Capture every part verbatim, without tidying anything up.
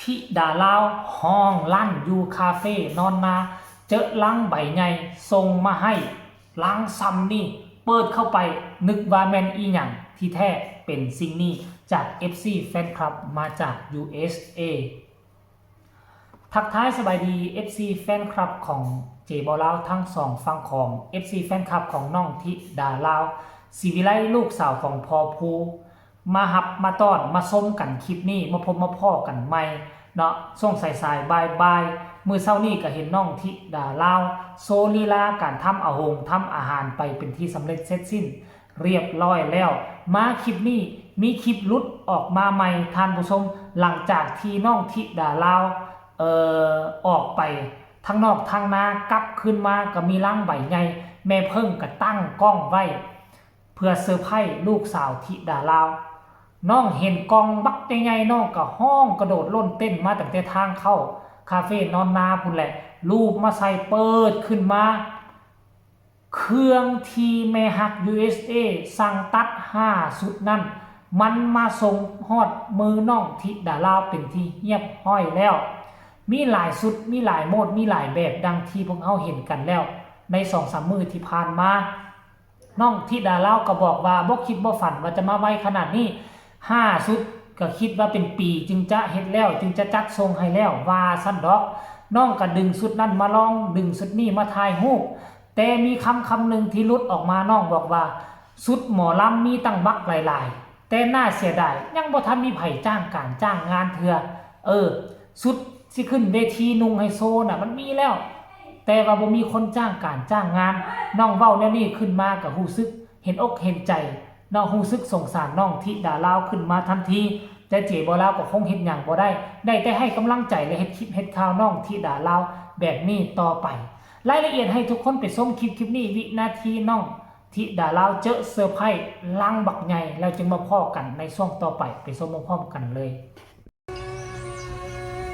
ธิดาลาวฮ้องลั่นอยู่คาเฟนอนนา เจอลังใบใหญ่ส่งมาให้ ลังส่ำนี่ เปิดเข้าไป นึกว่าแม่นอีหยัง ที่แท้เป็นสิ่งนี้ จาก เอฟซี แฟนคลับมาจาก ยู เอส เอ ทักทายสบายดี เอฟซี แฟนคลับของเจบอลาวทั้งสองฝั่งของ เอฟซี แฟนคลับของน้องธิดาลาว ศิวิไล ลูกสาวของพ่อภู มาฮับมาต้อนมาชมกันคลิปนี้ มาพบมาพ้อกันใหม่เนาะ ช่วงสายๆ บ่ายๆ มื้อเช้านี้ก็เห็นน้องธิดาลาว โชว์ลีลาการทำอาหงทำอาหารไปเป็นที่สำเร็จเสร็จสิ้นเรียบร้อยแล้ว มาคลิปนี้มีคลิปหลุดออกมาใหม่ท่านผู้ชม หลังจากที่น้องธิดาลาว เอ่อ ออกไปทางนอกทางนากลับคืนมาก็มีลังใบใหญ่ แม่เพิ่งก็ตั้งกล้องไว้ เพื่อเซอร์ไพรส์ลูกสาวธิดาลาว น้องเห็นกล่องบักใหญ่ๆ น้องก็ฮ้องกระโดดโลดเต้นมาตั้งแต่ทางเข้าคาเฟนอนนาพู้นแหละ ลูบมาใส่เปิดขึ้นมา เครื่องที่แม่ฮัก ยู เอส เอ สั่งตัดห้าชุดนั่น มันมาส่งฮอดมือน้องธิดาลาวเป็นที่เรียบร้อยแล้ว มีหลายชุด มีหลายโหมด มีหลายแบบดังที่พวกเฮาเห็นกันแล้วในสองสามมื้อที่ผ่านมา น้องธิดาลาวก็บอกว่าบ่คิดบ่ฝันว่าจะมาไวขนาดนี้ ห้าชุดก็คิดว่าเป็นปีจึงจะเฮ็ดแล้ว จึงจะจัดส่งให้แล้ว ว่าซั่นดอก น้องก็ดึงชุดนั้นมาลอง ดึงชุดนี้มาถ่ายรูป แต่มีคำคำหนึ่งที่หลุดออกมา น้องบอกว่า ชุดหมอลำมีตั้งบักหลายๆ แต่น่าเสียดายยังบ่ทันมีไผจ้างการจ้างงานเทื่อ เออ ชุดสิขึ้นเวทีนุ่งไฮโซน่ะมันมีแล้ว แต่ว่าบ่มีคนจ้างการจ้างงาน น้องเว้าแนวนี้ขึ้นมาก็รู้สึกเห็นอกเห็นใจ น้องรู้สึกสงสารน้องธิดาลาวขึ้นมาทันที แต่เจบอลาวก็คงเฮ็ดหยังบ่ได้ ได้แต่ให้กำลังใจและเฮ็ดคลิปเฮ็ดข่าวน้องธิดาลาวแบบนี้ต่อไป รายละเอียดให้ทุกคนไปชมคลิปคลิปนี้ วินาทีน้องธิดาลาวเจอเซอร์ไพรส์ลังบักใหญ่ แล้วจึงมาพ้อกันในช่วงต่อไป ไปชมพร้อมๆกันเลย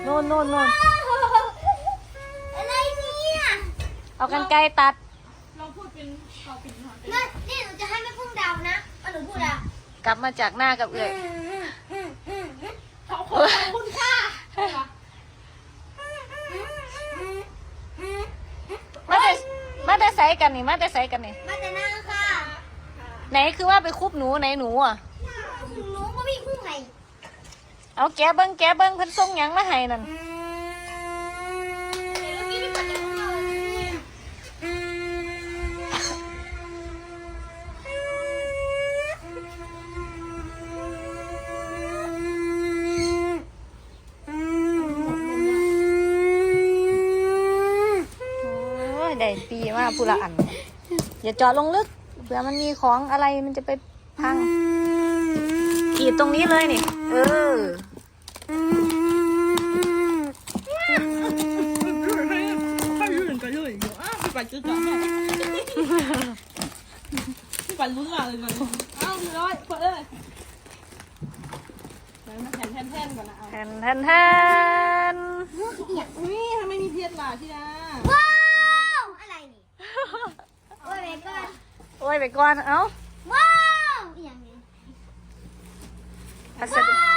โน่นโน่นโน่น อะไรเนี่ย เอากรรไกรตัด ลองพูดเป็น ขอเป็นหน่อย เนี่ย นี่หนูจะให้แม่พึ่งเดานะ ว่าหนูพูดอะ กลับมาจากหน้ากับเอื้อย เขาขอบคุณค่ะ มาแต่ มาแต่ไสกันนี่ มาแต่ไสกันนี่ มาแต่หน้าค่ะ ไหนคือว่าไปคุบหนู ไหนหนูอ่ะ หนูก็มีพึ่งไง เอาแกะเบิ่ง แกะเบิ่ง เพิ่นส่งหยังมาให้นั่น อืม โอ้ย ได้ปีมาผู้ละอัน อย่าเจาะลงลึก เผื่อมันมีของอะไรมันจะไปพัง ขีดตรงนี้เลยนี่ เออ ถ้าอยู่กันเลยอยู่ อ้าว พี่ปัดจะจับแม่ พี่ปัดลุ้นมากเลยมัน อ้าว ร้อย เปิดเลย เดี๋ยวมาแทนแทนแทนก่อนนะ เอา แทนแทนแทน อยาก นี่ทำไมมีเพชรล่ะที่ดา ว้าว อะไรนี่ โอ้ยไปก่อน โอ้ยไปก่อน เอ้า ว้าว อีหยังนี่ พัสดุ ว้า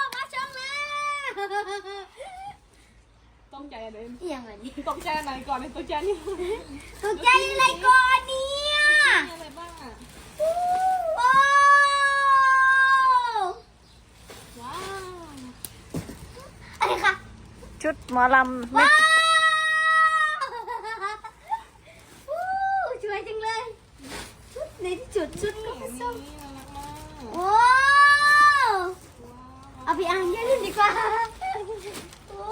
ว มาชมแล้ว ตกใจอะไร อีหยังอันนี้ ตกใจอะไรก่อนเนี่ย ตกใจนี่ ตกใจอะไรก่อนเนี่ย มีอะไรบ้างอ่ะ ว้าว ว้าว อะไรคะ ชุดหมอลำ ว้าว อู้ สวยจังเลย ในที่สุดชุดก็มาส่ง นี่น่ารักมาก โอ้ ว้าว เอาไปอ่านเยอะๆดีกว่า โอ้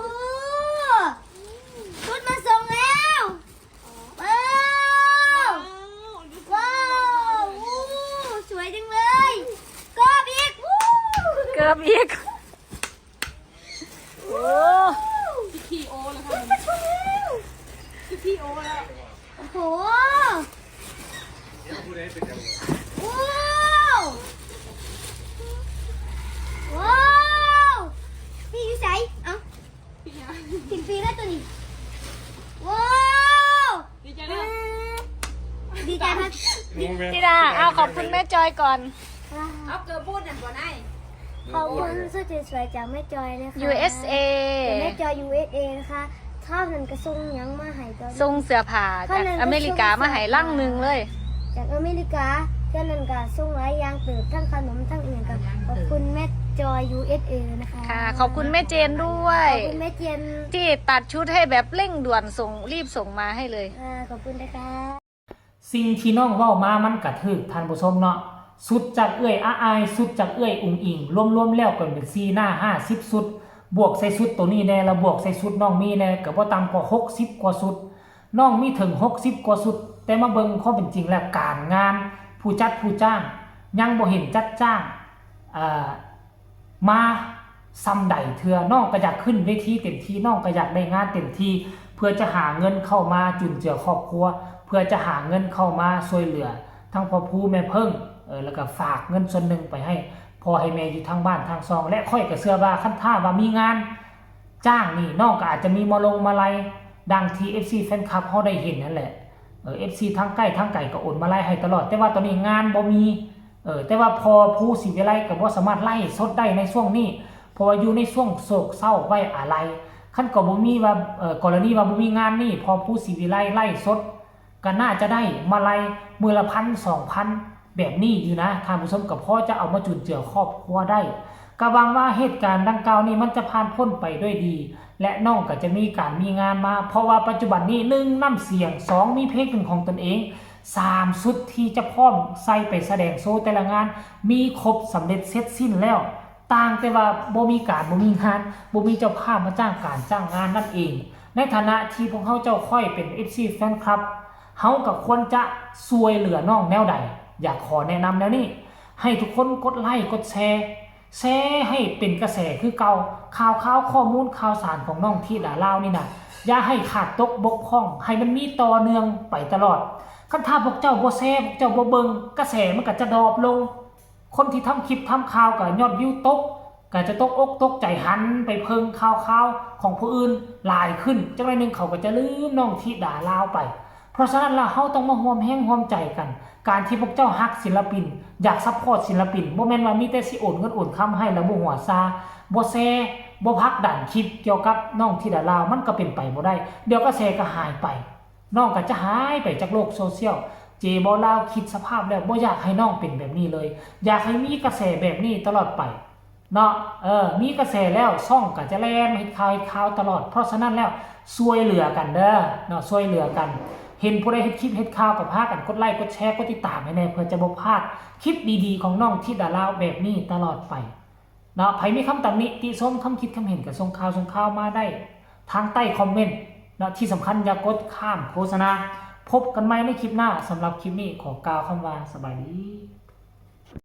ชุดมาส่งแล้ว ว้าว ว้าว ว้าว อู้ สวยจังเลย เกิบอีก อู้ เกิบอีก โอ้ พิธีโอแล้วค่ะ ชุดมาส่งแล้ว พิธีโอแล้ว โอ้โห โอ้ โอ้ พี่อยู่ไส เอ้า พี่ยัง กินฟรีแล้วตัวนี้ โอ้ ดีใจแล้ว ดีใจมาก ธิดา เอาขอบคุณแม่จอยก่อน เอาเกิดพูดนั่นบ่นาย ขอบคุณเสื้อสวยๆจากแม่จอยนะคะ ยูเอสเอ จากแม่จอย ยูเอสเอ นะคะ เท่านั้นก็ส่งหยังมาให้ตอนนี้ ส่งเสื้อผ้าจากอเมริกามาให้ลังหนึ่งเลย จากอเมริกา เท่านั้นก็ส่งหลายอย่างเติบ ทั้งขนมทั้งอีหยังก็ขอบคุณแม่จอย ยูเอสเอ นะคะ ค่ะ ขอบคุณแม่เจนด้วย ขอบคุณแม่เจน ที่ตัดชุดให้แบบเร่งด่วนส่งรีบส่งมาให้เลย อ่าขอบคุณนะคะ สิ่งที่น้องเว้ามามันกะถูกท่านผู้ชมเนาะ สุดจากเอื้อยอาอาย สุดจากเอื้อยอุ๋งอิ๋ง รวมๆแล้วก็เป็นสี่หน้าห้าสิบชุด บวกใส่ชุดตัวนี้แน่ แล้วบวกใส่ชุดน้องมีแน่ ก็บ่ต่ำกว่าหกสิบกว่าชุด น้องมีถึงหกสิบกว่าชุด แต่มาเบิ่งความเป็นจริงแล้วการงาน ผู้จัดผู้จ้าง ยังบ่เห็นจัดจ้าง อ่า มาส่ำใดเทื่อ น้องก็อยากขึ้นเวทีเต็มที่ น้องก็อยากได้งานเต็มที่ เพื่อจะหาเงินเข้ามาจุนเจือครอบครัว เพื่อจะหาเงินเข้ามาช่วยเหลือ ทั้งพ่อผู้แม่เพิ่ง เออ แล้วก็ฝากเงินส่วนหนึ่งไปให้พ่อให้แม่อยู่ทางบ้านทางซอง และข้อยก็เชื่อว่าคันถ้าว่ามีงานจ้างนี่ น้องก็อาจจะมีมาลงมาลัยดังที่ เอฟซี แฟนคลับเฮาได้เห็นนั่นแหละ เออ เอฟซี ทั้งใกล้ทั้งไกลก็โอนมาลัยให้ตลอด แต่ว่าตอนนี้งานบ่มี เออ แต่ว่าพ่อผู้ศรีวิไลก็บ่สามารถไลฟ์สดได้ในช่วงนี้ เพราะว่าอยู่ในช่วงโศกเศร้าไว้อาลัย คันก็บ่มีว่า เออ กรณีว่าบ่มีงานนี่ พ่อผู้ศรีวิไลไลฟ์สด ก็น่าจะได้มาลัยมื้อละพันสองพันแบบนี้อยู่นะ ท่านผู้ชม ก็พอจะเอามาจุนเจือครอบครัวได้ ก็หวังว่าเหตุการณ์ดังกล่าวนี้มันจะผ่านพ้นไปด้วยดี และน้องก็จะมีการมีงานมา เพราะว่าปัจจุบันนี้ หนึ่ง น้ำเสียง สอง มีเพลงเป็นของตนเอง สาม ชุดที่จะพร้อมใส่ไปแสดงโชว์แต่ละงาน มีครบสำเร็จเสร็จสิ้นแล้ว ต่างแต่ว่าบ่มีการบ่มีงาน บ่มีเจ้าภาพมาจ้างการจ้างงานนั่นเอง ในฐานะที่พวกเฮาเจ้าค่อยเป็น เอฟซี แฟนคลับ เฮาก็ควรจะช่วยเหลือน้องแนวใด อยากขอแนะนำแนวนี้ ให้ทุกคนกดไลค์กดแชร์ แชร์ให้เป็นกระแสคือเก่า ข่าวข่าวข้อมูลข่าวสารของน้องธิดาลาวนี่นะ อย่าให้ขาดตกบกพร่อง ให้มันมีต่อเนื่องไปตลอด คันถ้าพวกเจ้าบ่แชร์ พวกเจ้าบ่เบิ่ง กระแสมันก็จะดรอปลง คนที่ทำคลิปทำข่าวก็ยอดวิวตก ก็จะตกอกตกใจหันไปเพิ่งข่าวข่าวของผู้อื่นหลายขึ้น จังหน่อยหนึ่งเขาก็จะลืมน้องธิดาลาวไป เพราะฉะนั้นแล้วเฮาต้องมาร่วมแรงร่วมใจกัน การที่พวกเจ้าฮักศิลปิน อยากซัพพอร์ตศิลปิน บ่แม่นว่ามีแต่สิโอนเงินโอนคำให้แล้วบ่หัวซา บ่แชร์ บ่ผลักดันคลิปเกี่ยวกับน้องธิดาลาว มันก็เป็นไปบ่ได้ เดี๋ยวกระแสก็หายไป น้องก็จะหายไปจากโลกโซเชียล เจบ่าวลาวคิดสภาพแล้วบ่อยากให้น้องเป็นแบบนี้เลย อยากให้มีกระแสแบบนี้ตลอดไป เนาะ เออ มีกระแสแล้วช่องก็จะแล่นมาเฮ็ดข่าวเฮ็ดข่าวตลอด เพราะฉะนั้นแล้วช่วยเหลือกันเด้อ เนาะ ช่วยเหลือกัน เห็นผู้ใดเฮ็ดคลิปเฮ็ดข่าวก็พากันกดไลค์กดแชร์กดติดตามให้แน่ เพื่อจะบ่พลาดคลิปดีๆของน้องธิดาลาวแบบนี้ตลอดไป เนาะ ใผมีคำตำหนิติชมคำคิดคำเห็นก็ส่งข่าวส่งข่าวมาได้ทางใต้คอมเมนต์ เนาะ ที่สำคัญอย่ากดข้ามโฆษณา พบกันใหม่ในคลิปหน้า สำหรับคลิปนี้ขอกล่าวคำว่าสบายดี